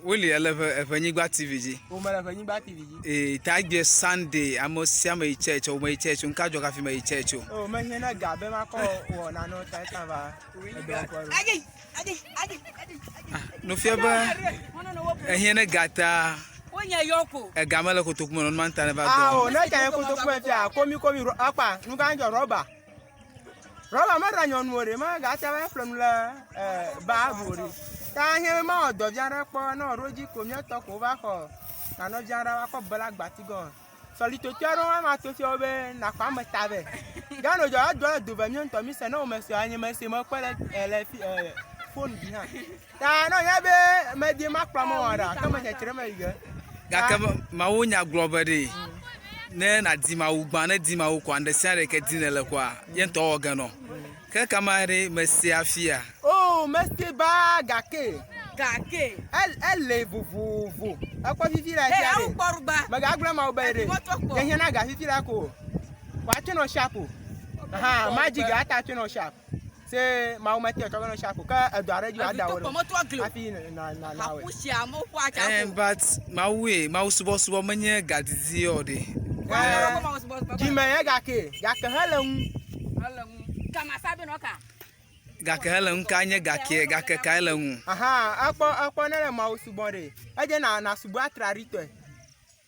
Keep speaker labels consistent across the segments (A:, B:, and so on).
A: Woli ele ʋe Eʋenyigba TV dzi.
B: O mele Eʋenyigba TV dzi.
A: Ee, ta egbe Sunday, ame sia ame yi church, o meyi church o, ŋka dzɔ hafi meyi church o?
B: O mehiã na ga be makɔ wɔ nane ta eta va edɔ ƒe ɖo.
A: Ah, nufia be ehiã ne ga ta ega mele kotoku me o, nenema ta ne va
B: Ah, o
A: dɔ.
B: ne ga nye kotoku me fia, komi komi akpa, nuka dzɔ rɔba. Rɔba meɖa nyɔnu o ɖe, me gate va ƒle nu le ba bu o ɖe. Ta hiã be mawɔ dɔ vi aɖe kpɔ ne wòɖo edzi ko míatɔ ko wova xɔ nanɔ vi aɖe va kɔ bla agbati gɔme. Sɔlitoti aɖewo hã mato fia wo be nakɔ ame ta vɛ. Gano dzɔ edɔ le dove mía ŋutɔ míse ne wome se nye mese mekpɔe le le fi fon dzi hã. Ta ne wònye be medi makplɔ amewo ɖa ke metsetsre me yi ge.
A: Gake Mawu nya gblɔ be ɖe ne nàdi Mawu gbã, ne di Mawu koa, ŋɖe sia ɖe ke di nèle koa, ye ŋutɔ wɔ ge nɔ. Ke kama ɖe mesia fia?
B: O, mese ba gake.
C: Gake.
B: El, ele vovovo. Ekpɔ fifi la sia ɖe. Megagblɔ Mawu be ɖe. Yehiã na ga fifi la ko. Wòatse nɔ sharp o. Aha, madzi ga ata tse nɔ sharp. Se Mawu mete etsɔ be nɔ sharp o. Ke edɔ aɖe dzi wòada wò ɖo. Hafi na na na wòe.
A: Eh, but Mawue, Mawu subɔsubɔ menye gadidi o ɖe.
B: Eh, dzime ye gake, gake hele ŋu.
A: Gake hele ŋu ka nye gake, gake kae le ŋu?
B: Aha, ekpɔ ekpɔ ne le Mawu subɔ ɖe, edze na na subɔ atraɖitɔe.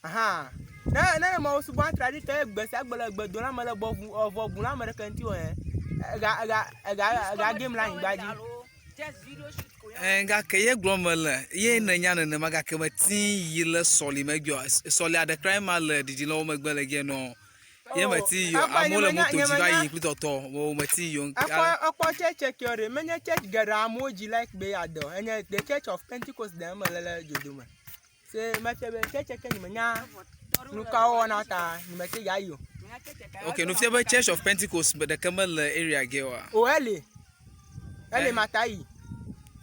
B: Aha, ne ne le Mawu subɔ atraɖitɔe gbe sia gbe le gbe dom le ame le bɔ ʋu evɔ bum le ame ɖeke ŋuti o ɛ, ega ega ega ega gem le anyigba dzi.
A: Ɛ gake ye gblɔ mele ye nènya nenema gake meti yi le sɔlime gbɔ sɔli aɖe kura ma le ɖiɖi le wo megbe le ge nɔ. Ye meti yi o, amewo le moto dzi va yi kple tɔtɔ, wo meti yi o.
B: Ekpɔ ekpɔ church keɔ ɖe menye church geɖe amewo dzi like be yeade o. Enye the church of Pentecost ɖe me le le dodome. Se mefia be church ke nye menya nu ka wowɔna ta nye mete ga yi o.
A: Ok, nufia be Church of Pentecost ɖeke mele area ge oa?
B: O eli. Eli mata yi.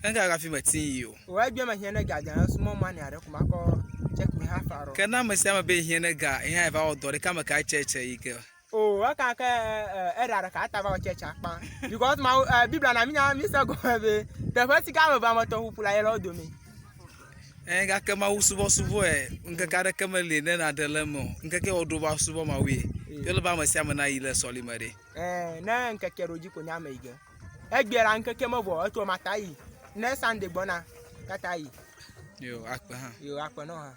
A: Enga hafi meti yi o.
B: O egbe mehiã ne ga dza sumɔ mani aɖe ko makɔ check me hafa ɖo.
A: Ke na ame sia ame be hiã ne ga, hiã eva wɔ dɔ ɖeka me ka church yi ke.
B: O eka ke era ɖeka ta va wɔ church akpa. Because ma Biblia na mi nya mi se gɔme be teƒe si ke ame eve ame etɔ̃ ƒoƒu la ye le wo dome.
A: Ẽ gake Mawu subɔsubɔe ŋkeke aɖeke meli ne nàɖe le eme o. Ŋkeke woɖo be woasubɔ Mawue. Ye ele be ame sia ame nayi le sɔlime ɖe.
B: Ẽ ne ŋkeke ɖo dzi ko nye ame yi ge. Egbea la ŋkeke mevɔ etɔ mata yi. Ne Sunday gbɔna kata yi.
A: Yo akpe hã.
B: Yo akpe nɔ hã.